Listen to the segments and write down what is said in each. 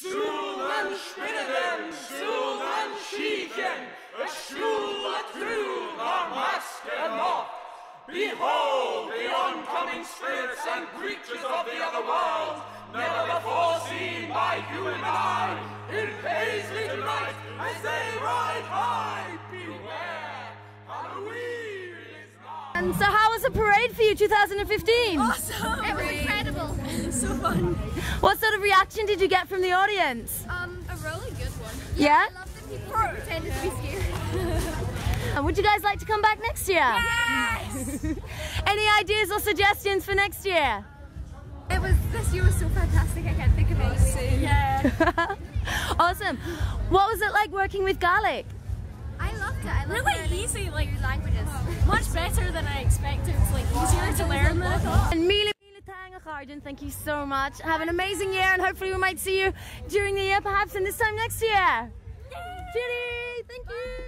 Súil spinneden, súil síchen, a siúl a trú ná measc ná. Behold the oncoming spirits and creatures of the other world, never before seen by human eye, in Paisley tonight as they ride high. Beware, Halloween is nigh. And so how was the parade for you 2015? Awesome! It was incredible. So fun. What sort of reaction did you get from the audience? Um, a really good one. Yeah? I love the people who pretended to be scared. And would you guys like to come back next year? Yes! Any ideas or suggestions for next year? It was, this year was so fantastic, I can't think of anything. Yeah. Awesome. What was it like working with Gaelic? I loved it. I loved Really learning easy, like new languages. much better than I expected. It's like easier to learn than I thought. And Mila Mila Tang Arjun, thank you so much. Have an amazing year and hopefully we might see you during the year perhaps and this time next year. Chitty, thank you.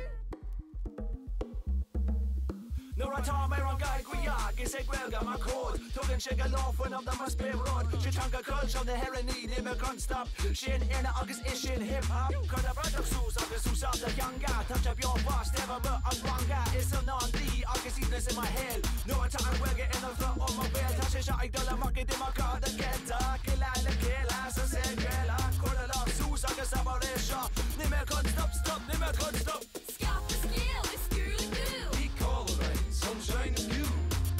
Nuair atá mé an gaig is ag Gaeilge mar cód Tugann sé go láfain am mar spéród sé teanga culture na hÉireann ní me gun stop sin ina agus is sin hip-hop Cur a bradach sús agus úsáid a theanga Tá sé beo fast ever an ranga is an an dí agus ínas in my head Nuair atá an Ghaeilge ina bhla ó mo bhéal Tá sé seo ag dul amach i dtimachá a geta Go le le chéile sa sé chéile Cur a lá sús agus a é seo Ní me gun stop stop ní me gun stop Scaip the scéal is scúla gú. Bhí córain sunshine and you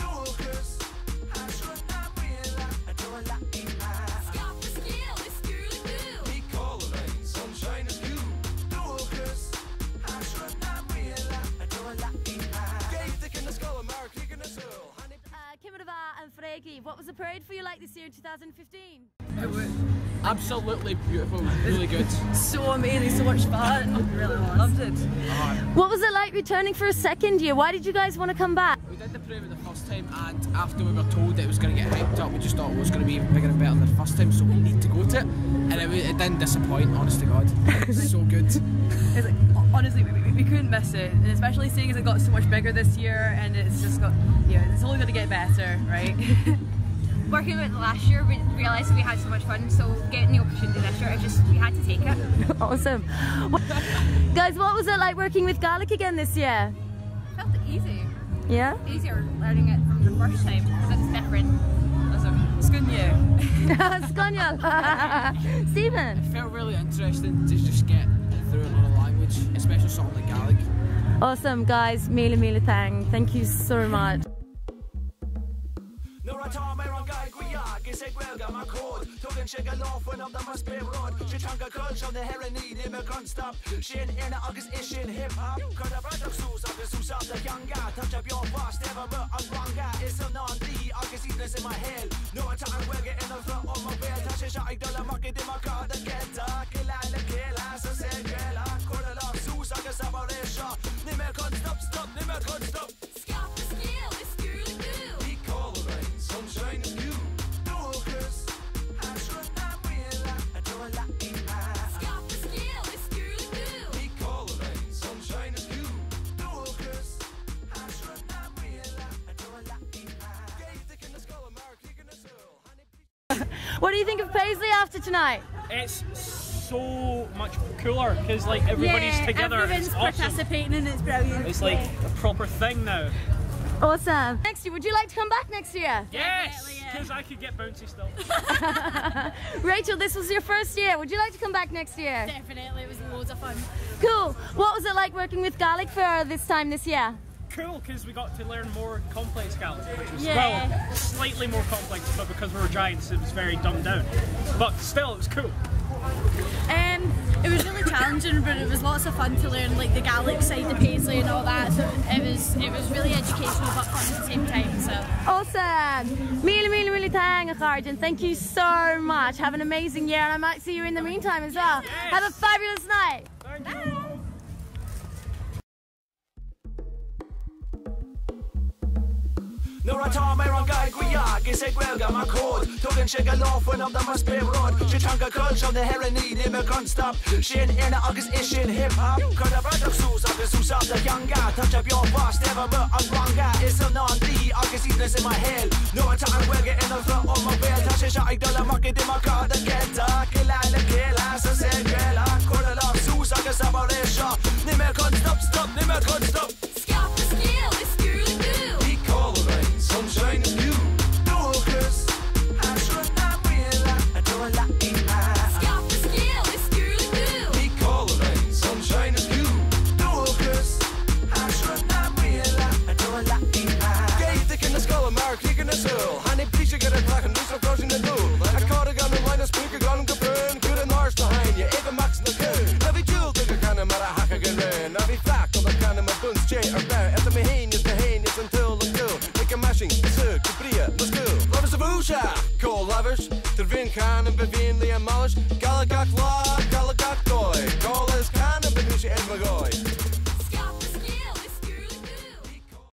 Dúchas Scaip the scéal is scúla gú. Bhí córain sunshine and you Dúchas Kimadava and Freki, what was the parade for you like this year in 2015? It was absolutely beautiful, really good. So amazing, so much fun. Really loved it. What was it like returning for a second year? Why did you guys want to come back? We did the parade the first time, and after we were told that it was going to get hyped up, we just thought it was going to be even bigger and better than the first time, so we need to go to it. And it, it didn't disappoint, honest to God. It's so good. It's like, honestly, we, we couldn't miss it, and especially seeing as it got so much bigger this year, and it's just got, yeah, it's only going to get better, right? Working with it last year, we realised we had so much fun, so getting the opportunity this year, it just, we had to take it. Awesome. Guys, what was it like working with Gaelic again this year? Felt easy. Yeah? Easier learning it from the first time because it's different. It's good new. Sconial. Stephen. It felt really interesting to just get through another language, especially something like Gaelic. Awesome, guys. Mila Mila Thang. Thank you so much. Nuair atá mé an gaig is ag Gaeilge mar cód Tugann sé go láfain am mar spéród sé teanga culture na hÉireann ní me gun stop sin ina agus is sin hip-hop Cur a bradach sús agus úsáid a theanga Tá sé beo fast ever an ranga is an an dí agus ínas in my head Nuair atá an Ghaeilge ina bhla ó mo bhéal Tá sé seo ag dul amach i dtimachá a geta Go le le chéile sa sé chéile Cur a lá sús agus a é seo Ní me gun stop stop ní me gun stop Scaip the scéal is scúla gú. Bhí córain sunshine and you Dúchas Scaip the scéal is scúla gú. Bhí córain sunshine and you Dúchas What do you think of Paisley after tonight? It's so much cooler because like everybody's yeah, together. Everyone's It's awesome. participating and it's brilliant. It's like a proper thing now. Awesome. Next year, would you like to come back next year? Yes, Definitely, yeah. because I could get bouncy still. Rachel, this was your first year. Would you like to come back next year? Definitely, it was loads of fun. Cool. What was it like working with Gaelic for this time this year? cool because we got to learn more complex Gaelic, which was Yeah. well slightly more complex, but because we were giants, it was very dumbed down. But still, it was cool. It was really challenging, but it was lots of fun to learn like the Gaelic side of Paisley and all that. So it was really educational but fun at the same time. So Awesome. Mila Mila Mila Tang Arjun, thank you so much. Have an amazing year and I might see you in the meantime as well. Yes. Have a fabulous night. Thank you. Nuair Nuair atá mé ar an gcaoi agus ag Gaeilge mar chód Tugann sé go leor fuinneamh dom mar spéirrud Sé teanga culture na hÉireann í níl mé chun stop Sin Éire agus is sin hip hop Cuir do bhratach suas agus úsáid do theanga Tá sé beo fás taobh amuigh an ranga Is ionann dlí agus aoibhneas i mo shaol Nuair atá an Ghaeilge ina shruth ó mo bhéal Tá sé seo ag dul amach i dtimpeall na Ceilteach I leath le chéile sa saol Gaelach Cuir do lámh suas agus abair é seo Níl mé chun stop, stop, níl mé chun stop. Scaip an scéal is scúla gúil. He call the rain, sunshine is dew. Dúchas, aisle na maoile, a dúil a Scaip an scéal is scúla gúil. He call the rain, sunshine is dew. Dúchas, aisle na maoile, a dúil a Géidir na scoil mar clígan na súl, Tháinig bríse go an trachan lús frosin na dúl, A cá gan an lein spúca gan go brún, chu an árs na haine, Eva Max na cú. Na bhí dúil go canna mar a hacha gan rin, Na bhí fleach an canna mar buns sé ar be, Et mé héin is na héin is an túl an cú, Like a mashing, su, go bria, na school. Lovers of Usha, Cole lovers, Ter bhíon chan an bhíon le an máis, Gala gach lá, gala gach dóigh, Call